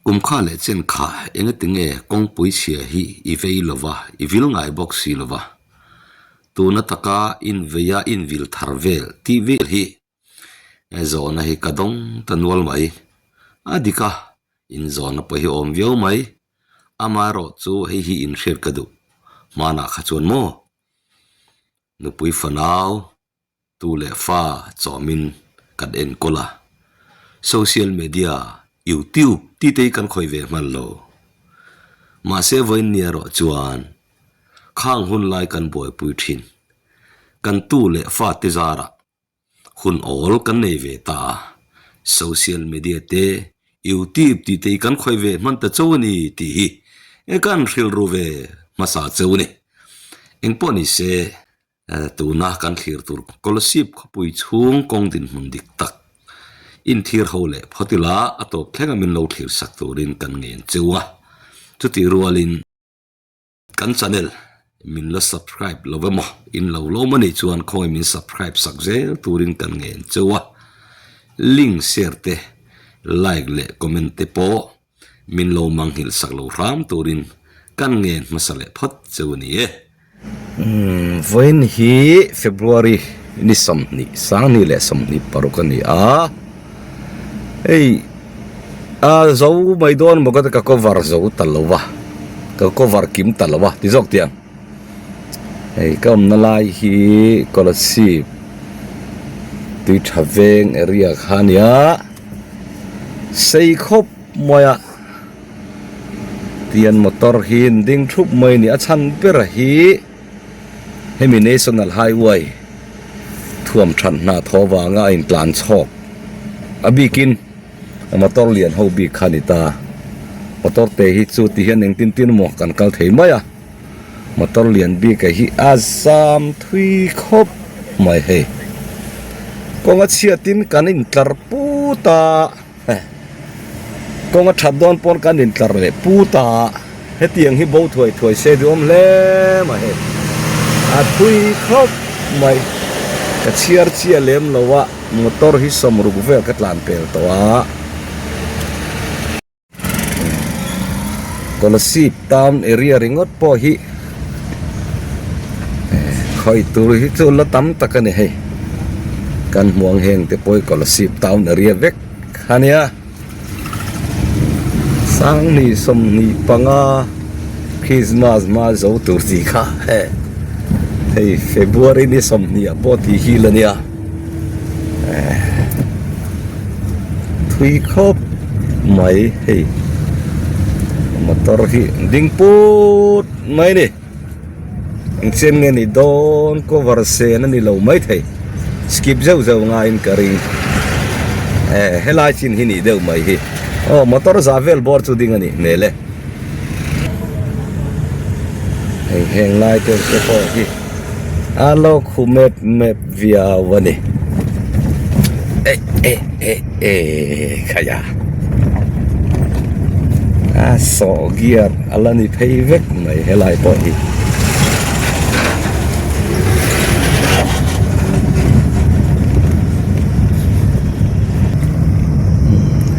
Kum kha leh chen kha engatinge kawngpui chhia hi i vei lo va, i vil ngai bawk si lo va. Tuna taka inveia invil thar vel tih vel hi zawhna hi ka dawng ta nual mai. A dik a, inzawhna pawh hi awm viau mai. Amaherawh chu hei hi inhriat ka duh. Hmanah kha chuan maw? Nupui fanau Tu leh fa chawmin kan enkawl a, social media, YouTube tih te hi kan khawih ve hman lo. Mahse vawiin ni erawh chuan khang hun lai kan buaipui thin. Kan tu leh fa te zarah hun awl kan nei ve ta a, social media te, YouTube tih te hi kan khawih ve hman ta chauh a ni tih hi kan hrilru ve hmasa chauh a ni. Engpawh ni se. Tuna kan thlir tur Kolasib khawpui chhung kawng dinhmun dik tak inthir ho leh phawt ila a tawp thlenga min lo thlir sak turin kan ngen cheu a. Chutih rualin kan channel min la subscribe lo emaw in lo lawm a nih chuan khawngaih min subscribe sak zel turin kan ngen cheu a. Link share te, like leh comment te pawh Min lo manghilh sak lo hram turin kan ngen hmasa leh phawt cheu a ni e. Vawiin hi February ni 20, 2026 a ni a, hei a zo mai dawn maw ka ti ka cover zo ta lo va, ka cover kim ta lo va ti zawk tih ang. Hei ka awmna lai hi Kolasib tui tha veng area kha a ni a. Sei khawp mai a tian motor hi an ding thup mai a ni a chhan ber hi hemi national highway thuam that hna thaw vanga a intlan chhawk a bikin motor lian ho bik kha a ni ta motor te hi chu ti hian engtin tin emaw kan kal thei mai a. Motor lian bik a hi a zam thui khawp mai hei kawng a chhiat in kan in tlar put a kawng a that dawn pawn kan in tlar leh put a hetiang hi bo thuai thuai se duhawm hle mai hei a thui khawp mai ka chhiar chiah lem lo a motor hi sawmruk vel ka tlan pel tawh a. Kolasib town area ringawt pawh hi khawih tur hi chu la tam tak a ni hei kan hmuh ang heng te pawh hi Kolasib town area vek a nia 2025 Christmas hma zo tur tih kha hei February ni 20 ah pawh tih hi la nia. Thui khawp mai hei motor hi ding put mai a ni engchen nge ni dawn cover sen a ni lo mai thei skip zeuh zeuh ngaiin ka ring eh helai chin hi nih deuh mai hi aw motor zah vel bawr chu ding a nih hmel e hei heng lai te pawh hi. A lo khu mep mep viau a ni. E e e e khaia. A sawh gear a la ni phei vek mai helai pawh hi.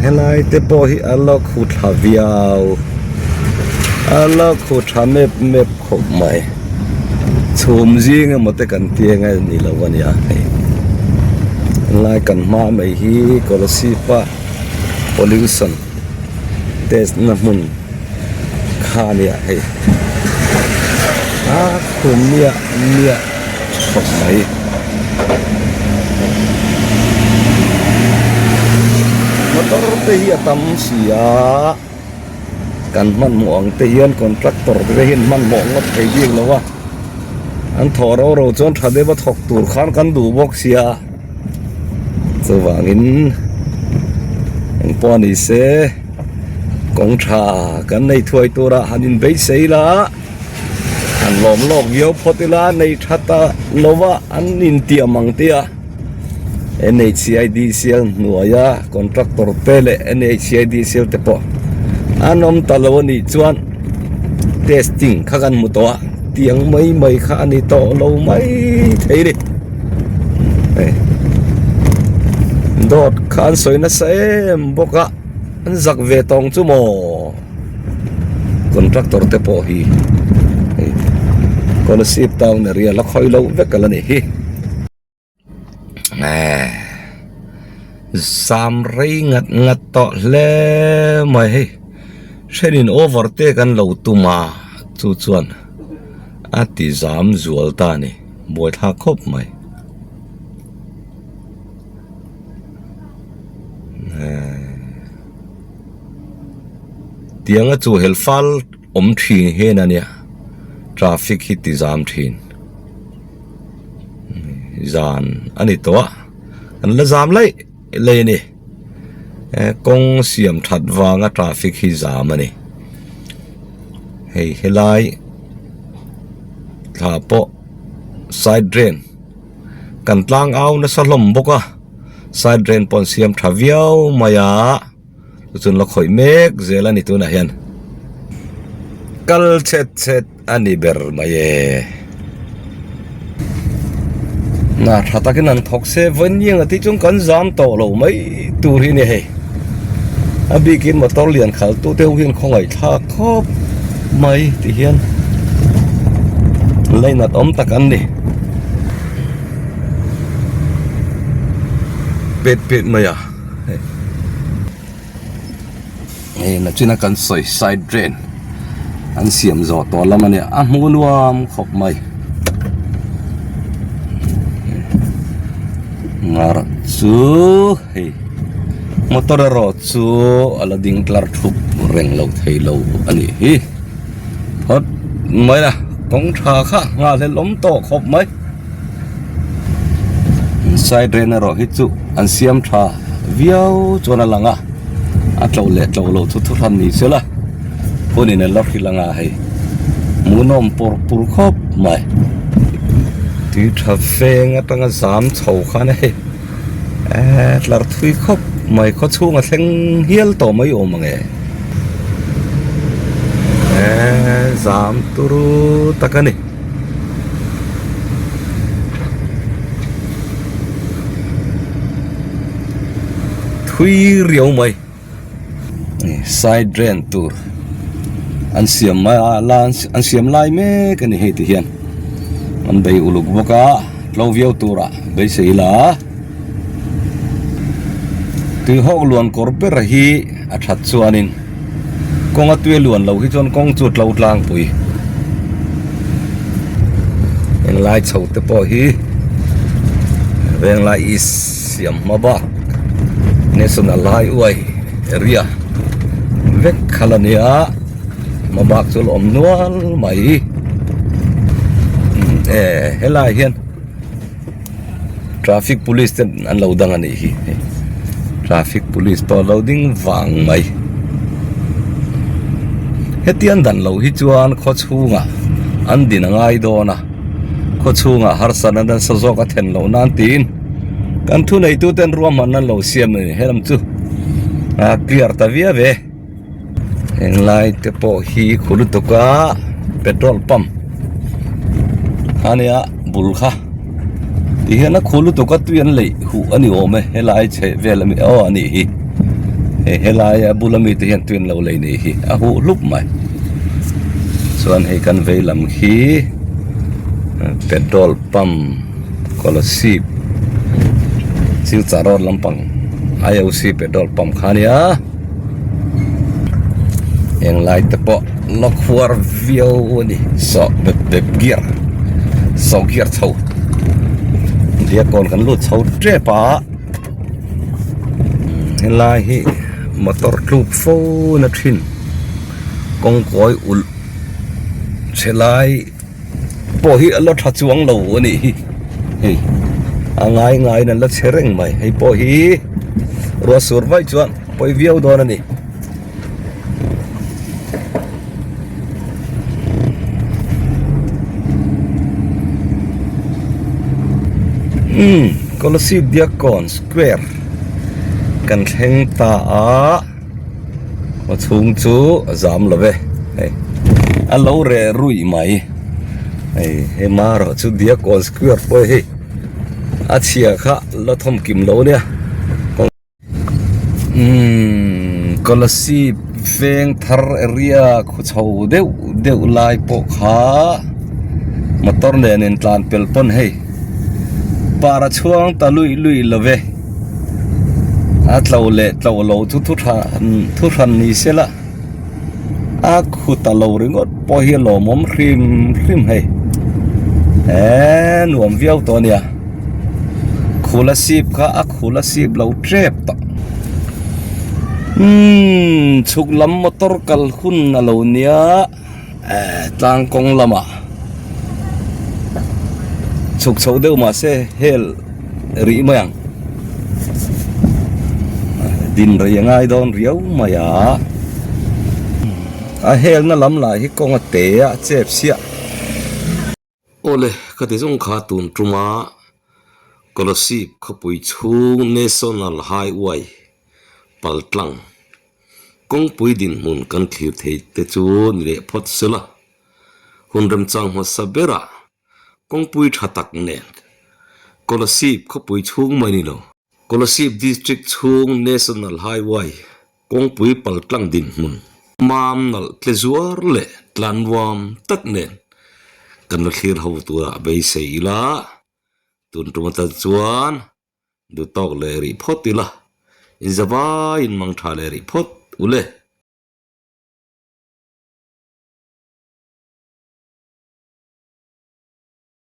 Helai te pawh hi a lo khu thla viau. A lo khu tha mep mep. Khawp mai. Chhum zing emaw te kan ti eng a ni lo a nia hei. Helai kan hma mai hi Kolasib a pollution test na hmun kha a nia hei. A khum miah miah khawp mai. Motor te hi a tam si a. Kan hmanhmawh ang te hian contractor te hian hmanhmawh ngawt thei bik lo a, an thawh ro ro chuan tha deuh a thawk tur khan kan duh bawk sia, chuvangin engpawh ni se kawng tha kan nei thuai turah han inbeisei la, han lawm lawk viau phawt ila nei tha ta lo va an intiam ang te a. NHIDCL hnuaia contractor te leh NHIDCL te pawh an awm ta lo a nih chuan testing kha kan hmu tawh a tiang mai mai kha a ni tawh lo mai thei a ni hei dawt kha an sawi nasa em bawk a. An zak ve tawng chu maw? Contractor te pawh hi hei Kolasib town area la khawi loh vek a la nih hi. Zam rei ngat ngat tawh hle mai hei. Thenin overtake an lo tum a chu chuan a ti zam zual ta a ni buaithlak khawp mai. Tianga chu hel fal awm thin hian a nia traffic hi ti zam thin zan a ni tawh a an la zam laih laih a ni kawng siam that vanga traffic hi zam a ni hei helai thla pawh side drain. Kan tlang au nasa hlawm bawk a, side drain pawh an siam tha viau mai a, chu chuan la khawih mek zel a ni tunah hian kal chhet chhet a ni ber mai e. Hna tha takin an thawk se vawiin a tih chuan kan zam tawh lo mai tur hi a ni hei, a bikin motor lian khalh tu te ho hian khawngaih thlak khawp mai ti hian lainat awm tak an ni. Pet pet mai a hei hei nachina kan sawi side drain an siam zawh tawh lam a nia a hmuh nuam khawp mai ngar chu hei motor erawh chu a la ding tlar thup reng lo thei lo a nih hi. Phawt mai a kawng tha kha nghahhlelh awm tawh khawp mai side drain erawh hi chu an siam tha viau chuan a lang a a tlo leh tlo loh chu thu hran ni sela hunin an la hrilh anga hei hmuhnawm pawr pur khawp mai tui tha veng atanga zam chho khan hei. Eee tlar thui khawp mai khaw chhung a thleng hial tawh mai awm ang e eee zam turu tak a ni. Thui riau mai. Side drain tur an siam mai a la an siam lai mek a ni hei ti hian an bei uluk bawk a tlo viau tura beisei ila tuihawk luan kawr ber hi a that chuanin kawnga tui a luan loh hi chuan kawng chu a tlo tlangpui englai chho te pawh hi Venglai East. Siam hma bak National Highway area vek kha la nia hma bak chu la awm nual mai e helai hian traffic police te an lo dang a nih hi traffic police pawh a lo ding vang mai hetiang dan loh hi chuan khaw chhungah an din a ngai dawn a. Khaw chhungah harsatna nasa zawk a then loh nan tiin kan thuneitu ten ruahmanna an lo siam a ni. Helam chu a clear ta viau ve. Henglai te pawh hi khu lutuk a petrol pump a nia bul kha ti hian a khu lutuk a tui an leih huh a ni awm e helai chheh vel ami aw a nih hi hei helai a bula mite hian tui an lo lei nih hi a huh hlup mai chuan hei kan vei lam khi petrol pump Kolasib Silchar road lampang I_O_C petrol pump kha a nia eng lai te pawh la khuar viau a ni saw bep bep gear saw gear chho diakawn kan lut chho tep a helai hi motor tluk fo na thin kawng kawi ulh chhe lai pawh hi a la tha chuang lo a nih hi hei a ngai ngaiin an la che reng mai hei pawh hi ruah sur vaih chuan pawi viau dawn a ni. Umm Kolasib Diakkawn square kan thleng ta a. A chhung chu a zam lo ve hei a lo reh ruih mai hei hema erawh chu Diakawn square pawh hei a chhia kha la thawm kim lo nia umm. Kolasib veng thar area khu chho deuh deuh lai pawh kha motor nen in tlan pel pawn hei par a chhuang ta luih luih lo ve a tlo leh tlo lo chu thu tha thu hran ni se la a khu ta lo ringawt pawh hi a lawmawm hrim hrim hei eee nuam viau tawh a nia khula sip kha a khula sip lo tep tawh umm chhuk lam motor kal hun a lo nia eh tlang kawng lamah chhuk chho deuh mahse hel rih mai ang din rei a ngai dawn riau mai a a helna lam lah hi kawng a te a chep siah. Awle ka ti zawng kha tun tuma Kolasib khawpui chhung National Highway paltlang kawngpui dinhmun kan thlir thei te chu ni leh phawt sela hun remchang hmasa berah Kawngpui tha tak nen Kolasib khawpui chhung mai ni lo. Kolasib District chhung National Highway kawngpui paltlang dinhmun mam nalh tle zuar leh tlannuam tak nen kan la thlir ho turah beisei ila tun tum atan chuan duhtawk leh rih phawt ila inzavaiin mang tha leh rih phawt ule.